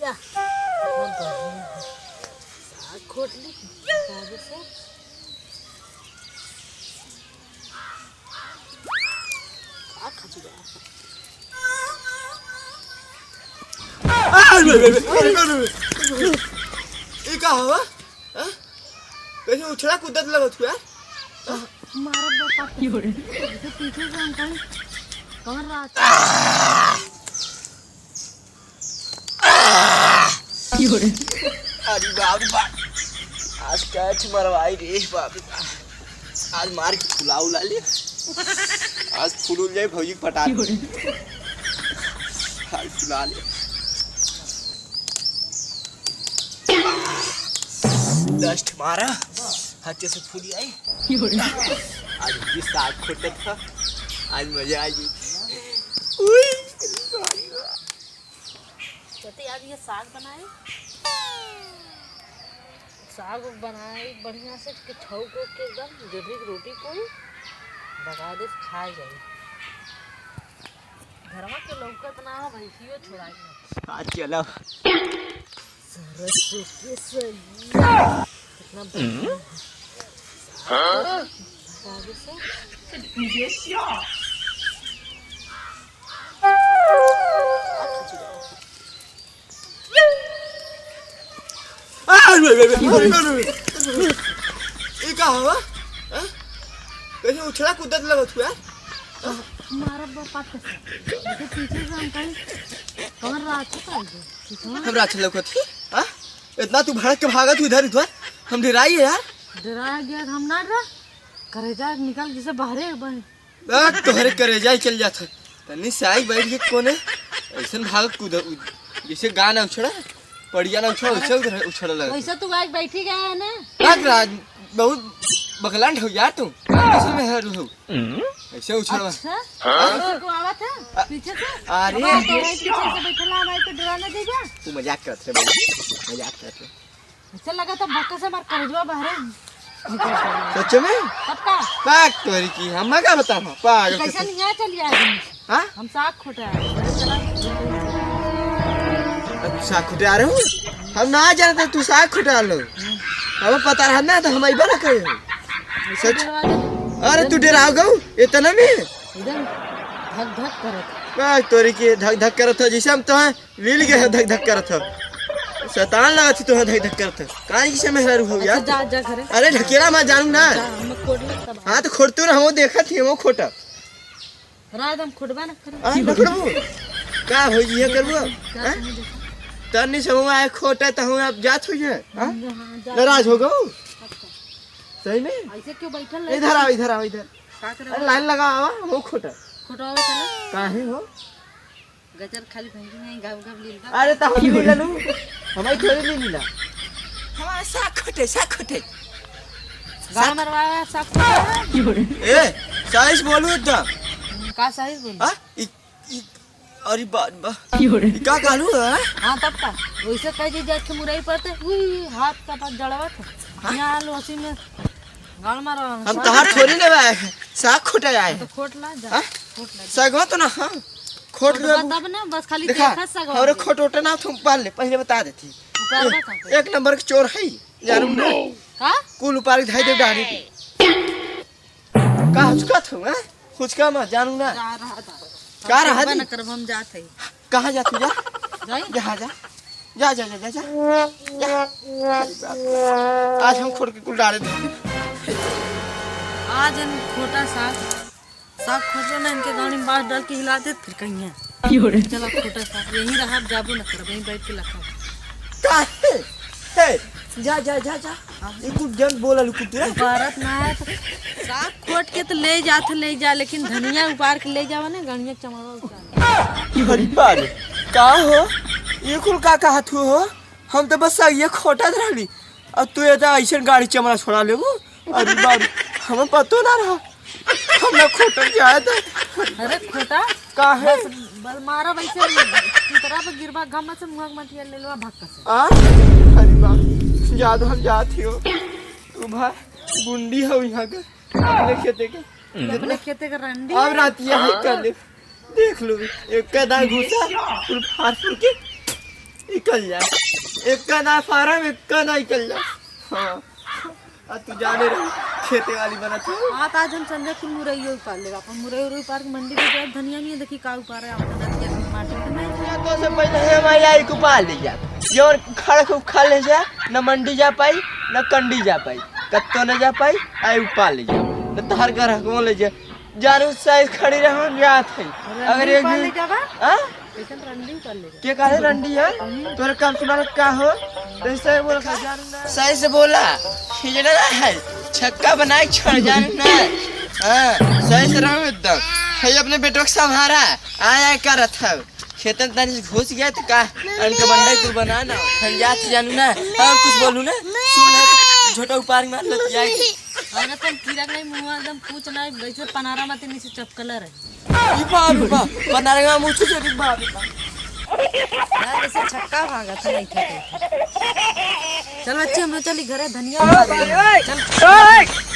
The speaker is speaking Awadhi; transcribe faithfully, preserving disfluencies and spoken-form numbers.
बहुत बढ़िया है। साग खोट ली, साग से। का खा चुका है? अरे, अरे, अरे, अरे, अरे। ये का हवा? हाँ? कैसे उछला कूदत लगत हुआ? मारब बापा। की हो रे? तो पीछे से हम कहीं कमर रहा। की हो रे? अरे बाप रे बाप। आज कैच मरवाई रे बाप रे बाप। आज मार के फुला उला ले। आज फुल उल जाए भौजी पटा ले। की हो रे? आज फुला ले। डस्ट मारा, हत्या से फूली आई। की हो रे? आज भी साग खोटत था, आज मजा आ गई। उई, अरे बाप रे। कहते यार ये साग बनाए, साग बनाए बढ़िया से कि छौंक के एकदम जबरी की रोटी कोई बगा दे खाए जाए। घरवा के लौकत ना हो, भैंसियो छोड़ा के। आ, चलो। सरसों के सैया। कितना बढ़िया है। हाँ? आगे से। आ, रे, रे, रे, रे, रे, रे। ई का हवा? हाँ? कैसे उछला कूदत लगत हुआ? मारब बापा के से। पीछे से हम कहीं कमर रहा था। हम राछ लौकत ही? हाँ? इतना तू भड़क के भागत हूँ इधर उधर, हम डेराई है यार। डेरा गया हम ना डरा, करेजा निकल जैसे बाहरे बन। आ, तोहरे करेजा ही चल जात है। तनी से आई बैठ के कोने, ऐसन भागत कूद, जैसे गाय ना उछड़ा, पड़िया ना उछड़ा, वैसे उधर उछड़ा लगा। वैसे तू आज बैठी गया है ना? राज, बहुत बकलांड हो यार तू, कैसे में है हो? ऐसे उछलवा। अच्छा? हाँ? ऐसे को आवत है? पीछे से? अरे। हमारे तो वही पीछे से बैठला, हमारे तो डरा ना देगा। तू मजाक करत है भाई, मजाक करत है। ऐसा लगा था भक्का से हमार करेजवा बाहरे निकल गया। सच में? पक्का। पाक तोरी की, हम का बता हम, पागल कैसे कैसे? नहीं आ चली आए हम। हाँ? हम साग खोटा है। अच्छा, साग खोटा रहे हो? हम ना जानते तू साग खोटा लो। हमें पता रहा ना तो हम अइबे ना करे हो। सच? अरे तू डेराव गऊ इतना में? एकदम धक धक करत। बस तोरी के धक धक करत हो, जैसे हम तोहे मिल गए हो धक धक करत हो। शैतान लगत ही तोहे धक धक करत हो। काहे किसे मेहरारू हो यार? अच्छा, जा, जा घरे। अरे ढकेला मैं जानू ना। जा, हम खोट ले तब। हाँ तो खोट तू ना, हम देखत ही, हम खोटा। रात हम खोटबा ना करब। आ, ना खोटबू? का हो जी, ये करबू? का हाँ? समझ देखा? तन्नी से हुआ है खोटा तो हम आप जात हो जाए, हाँ? हाँ, जा। नाराज हो गऊ? अच्छा। सही में? ऐसे क्यों बैठल रहे? इधर आओ, इधर आओ, इधर। का करे अरे हो? लाइन लगा, आवा, वो खोटा। खोटवा चलो। काहे हो? गजर खाली भैंसी नहीं, घाव घाव लील बा। अरे तो हम ले लेलू, हमारी थोड़ी ले लीला। हमारा साग खोटे, साग खोटे। गाँव मरवा साग खोटे। ए, सही से बोलू एकदम। का सही से बोलू? हाँ? इ, इ, अरे बात बा। इ का कहलू है? हाँ, तब का? वैसे कह दी जाके मुरई पर ते, उई, हाथ का पास जड़वा था। हाँ? यहाँ लोसी में गाँव मरवा हम साग तोहार खोटे। थोड़ी लेवा है, साग खोटे आए। तो खोट ला जा। हाँ? खोट ला जा। सगवा तो ना, हाँ। खोट खोटबा लेबू। तब ना, बस खाली देखा, देखा सगवा हमरे के। खोट ओटे ना, तुम पाल ले, पहले बता देती। उपाड़बा का? एक नंबर के चोर है, जानू ना। का? कुल उपाड़ के धाई दे डारी पे। का हुचकत हो, हैं? हुचका मत, जानू ना। जा रहा था। का रहा खोटबा दी? ना करब, हम जात है। कहाँ जा तू, जा? जाई? जा, जा। जा, जा, जा, जा, जा। जा। आज हम खोट के कुल डारे थे। आज हम खोटा साग, साग खोटो ना, इनके गाड़ी में बांस डाल के हिला दे, फिर कहीं है। की हो रे? चला खोटा साग, यहीं रहा, जाबो ना करब, यहीं बैठ के लखा। का है? हे, जा, जा, जा, जा। हाँ। ये कुछ जन बोला लू कुछ ना। भारत ना है तो साग खोट के तो ले जात, ले जा, लेकिन धनिया उपार के ले जावा ना, गणिया चमावा उतार। अरे बाप रे, का हो? ये कुल का कहत हो? हम तो बस ये खोटत रहनी, अब तू ये तो ऐसे गाड़ी चमड़ा छोड़ा लेबू। अरे बाप रे, हमें पतो ना रहा, हम ना खोटत जाए तो। अरे खोटा, का है? बस, बस मारा वैसे, चितरा पे गिरबा, गम से मुँह मटिया ले लो, भक्का से। आ? अरे बाप, जादू हम जात ही हो, तू भाई गुंडी हो यहाँ के। अपने खेते के। अपने खेते के रंडी। अब रात ये है कर ले। देख लो, एक का दाल घुसा, फुल फार फुर के। निकल जा। एक्का ना फारम, एक्का ना निकल जा। हाँ। आ तू जाने रही, खेते वाली बनत हो। हाँ, तो आज हम संझा कुल मुरैयो उपार लेबा। अपन मुरैयो उपार के मंडी में जाब, धनिया नहीं है, देखी का उपार है, अपन धनिया के माटी के नहीं। या तो से पहले हम आई, आई उपार ले जा। ये और खड़ खूब खा ले जा, न मंडी जा पाई, न कंडी जा पाई, कत्तो न जा पाई, आई उपार ले जा। न तहर घर हकमो ले जा। जानू साइज खड़ी रहो, हम जात है। अगर एक उपार ले जाबा? हाँ? कैसन रंडी उपार ले जाबा? के काहे रंडी है? तोरे काम सुनार का हो? कैसे बोल खा जानू ना? सही से बोला, खिजड़ा ना है, छक्का बनाए छोड़ जानू ना। हाँ, सही से रहो एकदम। है अपने बेटो के संभारा, आया करत है। खेतन तनी से घुस गया तो का, अनके बंडा कुल बना ना, हम जात जानू ना। और कुछ बोलू ना, सुन ले, झोटा उपार मार लतिया के। अरे तुम कीड़ा नहीं, मुंह एकदम पूछ ना, वैसे पनारा मत नीचे चपकला रहे। ई बाप रे बाप, बनारंगा मुँह छुछे रे बाप रे बाप। यार, ऐसे छक्का भागत है, नहीं था, नहीं था। चल बच्चे, हम लोग चली घरे, धनिया उतार ले। चल।